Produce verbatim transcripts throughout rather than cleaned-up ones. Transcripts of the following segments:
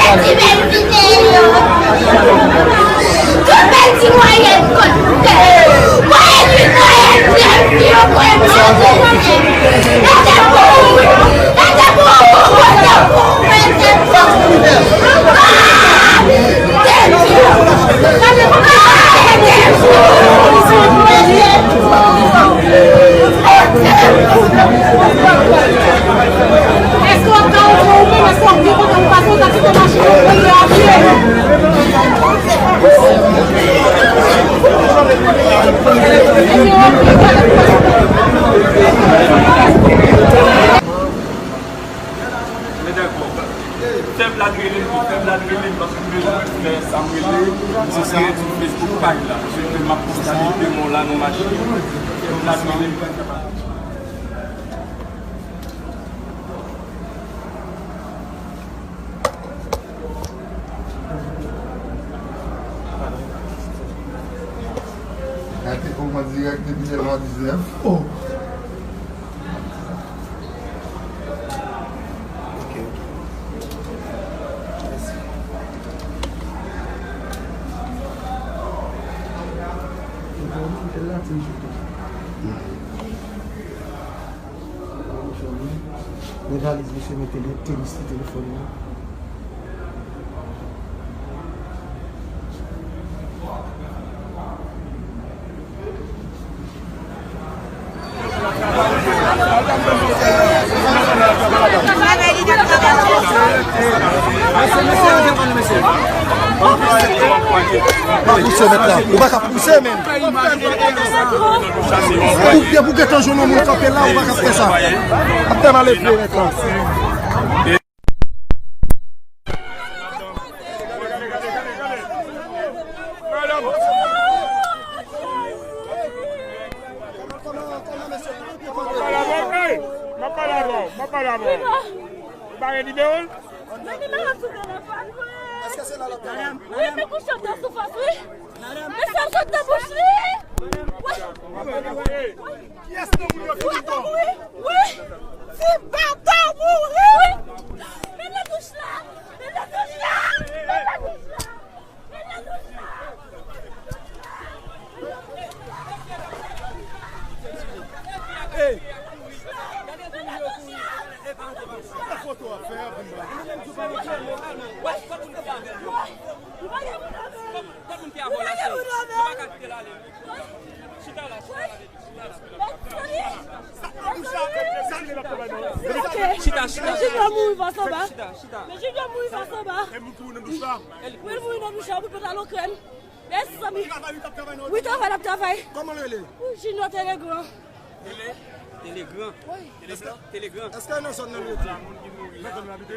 Ti bèl videyo. Tout bèl ti mwayen kote. Mwayen uit, mwayen nèf, yo kwè m. Mete pou ou. Mete pou ou. Mete pou ou. Mete pou ou. Ah! Mete pou ou. Mete pou ou. Èske w ap ka ouvri ou menm? Èske w ap gen kote pou pase? W ta kite machin nan premye a pye. Men dakò. Fè Vlad rele m tou, fè Vlad rele m paske m bezwen fè sa m rele, se sa, sou Facebook paj la. Paske m ap konstante ke mò la nan machin. Fè Vlad rele m. Gade kòman dirèk depi nèf a diznèf. Oh. Ok, ok. Mèsi. Mwen valiz misye mete nan tenis li telefòn nan. Pa pouse mèt la. Ou pa ka pouse menm. Ou, depi w gentan jwenn yon moun kanpe la, ou pa ka fè sa. Ap fè mal e vre nèt la. M ap pale avè w, m ap pale avè w. Ou pa gen nimewo l? Men nimewo sou telefòn mwen. Wi, men kouche w te sou fòs, wi. Men sa m sot nan bouch li. Wi. Wi. Wi. Ti bata mouri. Wi. Men nan douch la. Men nan douch la. Men nan douch la. Men nan douch la. Hey. Foto a fè a vin ba. Wi. Wi. Wi. Tout moun ki avè w la, cheri. Nou pa ka kite l ale. Chita la, chita la, baby, chita la. Chita, chita, chita. Junior mouri fas anba. Chita, chita. Men Junior mouri fas anba. Wi, l mouri nan douch la. Wi, l mouri nan douch la, wi, pantalon krèm. Mèsi, zanmi. Wi, travay, l ap travay. Kòman l rele? Wi, Junior Telegran. Tele, Telegran. Wi. Tele, Telegran. Èske nan zòn nan l rete? Nan zòn nan l abite?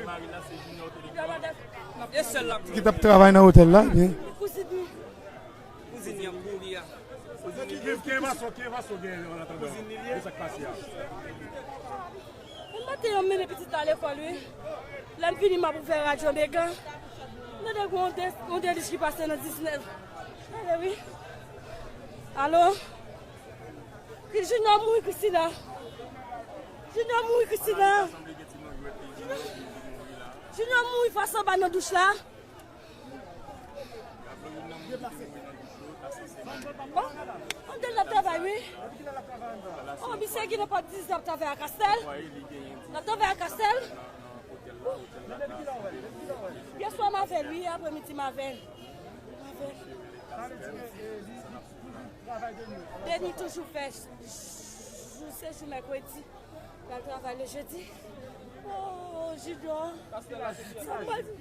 E sèl la. Ki t ap travay nan otèl la, byen? Kouzin li. Kouzin li an kouri a. Kouzin li. Ki enfòmasyon, ki enfòmasyon gen an atandan? Kouzin li ye. Sa k pase a? Mwen maten an, m mennen pitit la lekòl, wi. Lè m vini, m ap ouvè radyo Mega. M tande gon de-, gon delij ki pase nan diznèf. Tande, wi. Alo? Ki Junior mouri, Christina. Junior mouri, Christina. Junior, Junior mouri fas anba nan douch la. Bon, ann de l ap travay, wi. Oh, misye ki nan pòt diz l ap travay ak Astel. L ap travay ak Astel. Yèswa m avè l, wi, aprèmidi m avè l. M avè l. Denis toujou fè jou se jou mèkredi. L al travay le jedi. Oh, Junior. Sa m pral di.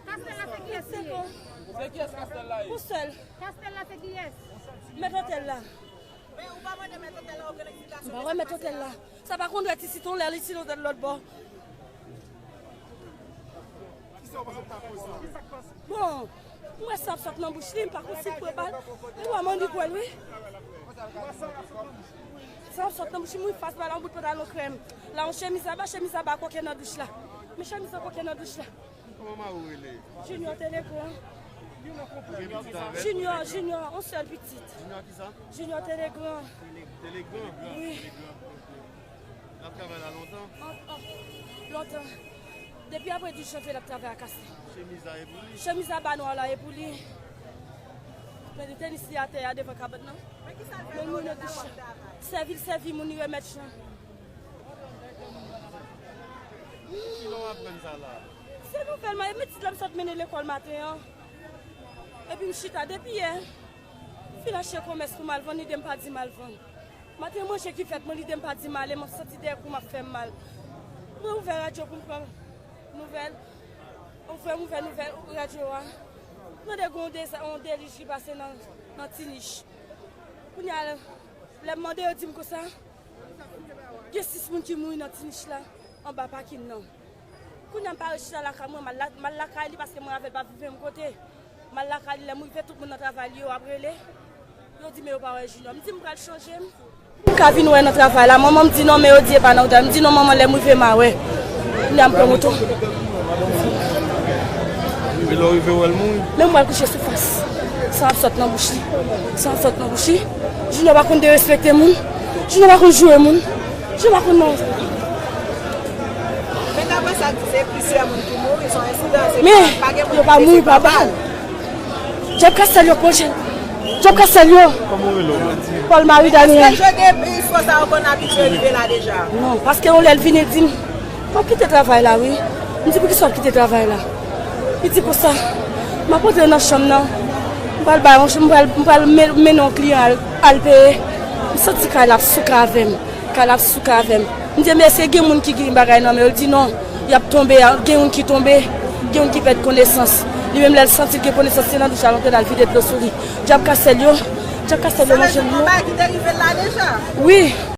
Kastèl la se kiyès li ye? Se kiyès kastèl la ye? Pou sèl. Kastèl la se kiyès? Mèt otèl la. Men ou pa mande mèt otèl la okenn eksplikasyon. M pa wè mèt otèl la. Sa pa konn dwèt isit, on lè li ti lotèl lòt bò. Bon, m wè san ap sot nan bouch li, m pa konn si l pran bal. Ou wè mannik wè l, wi. San ap sot nan bouch li, m wi fas ba la, yon bout pantalon krèm. La, yon chemiz anba, chemiz anba koke nan douch la. Men chemiz la koke nan douch la. Kòman mari w rele? Junior Telegran. Ou gen pitit avè l? Junior, Junior, yon sèl pitit. Junior kisa? Junior Telegran. Telegran? Wi. L ap travay la lontan? An, an, lontan. Depi apre dis janvye l ap travay ak Astè. Chemiz la e pou li. Chemiz a ba nwa la e pou li. Men li tenis li atè a devan kabann nan. Men moun nan douch. Sèvi l sèvi moun li remèt chan. Kilè w aprann sa la? Se nouvèl mwen, men ti la m sot mennen lekòl maten an. Epi m chita depi yè. M fin achte komès pou m al vann, li di m pa di m al vann. Maten manje ki fèt mwen, li di m pa di m ale, m ap santi dèyè kou m ap fè m mal. Mwen ouvè radyo pou m pran nouvèl. Ouvè m ouvè nouvèl radyo a. Tande gen yon deza- yon delij ki pase nan, nan Tinich. Kounye a, lè m mande yo di m konsa, gen sis moun ki mouri nan Tinich la, anba pakin nan. Kounye a m pa rechita lakay mwen, m al la- m al lakay li paske mwen avè l pa viv menm kote. M al lakay li, lè m rive tout moun nan travay li yo ap rele. Yo di men yo pa wè Junior. M di m pral chanje m. M ka vin wè nan travay la. Manman m di non, men yo di e pa nan travay. M di non manman, lè m rive m a wè. Kounye a m pran moto. Epi lè w rive w wè l mouri? Men m pral kouche sou fas. San ap sot nan bouch li. San ap sot nan bouch li. Junior pa konn derespekte moun. Junior pa konn joure moun. Junior pa konn non. Men daprè sa k di, se plizyè moun ki mouri, se yon ensidan, se pa, pa gen moun ki blese pa mal. Men yo pa mouri pa bal. Djab ka sèl yo pwojè. Djab ka sèl yo. Kòman w rele w? Paul Marie Daniel. Èske jodi fo sa yo konn abitye rive la deja? Non, paske yon lè l vini, l di m, "W ap kite travay la, wi." M di, "Poukisa w ap kite travay la?" Li di konsa, "M ap antre nan chanm nan. M pral bay yon, m pral, m pral men- mennen yon kliyan al, al peye." M santi kay la ap souke avè m. Kay la ap souke avè m. M di, "Men èske gen moun ki gen bagay nan men yo?" Li di, "Non, y ap tonbe, gen youn ki tonbe, gen youn ki pèd konesans." Li menm lè l santi l gen konesans, se nan douch la l antre la, l vide dlo sou li. Djab ka sèl yo, djab ka sèl yo manje m yo. Wi.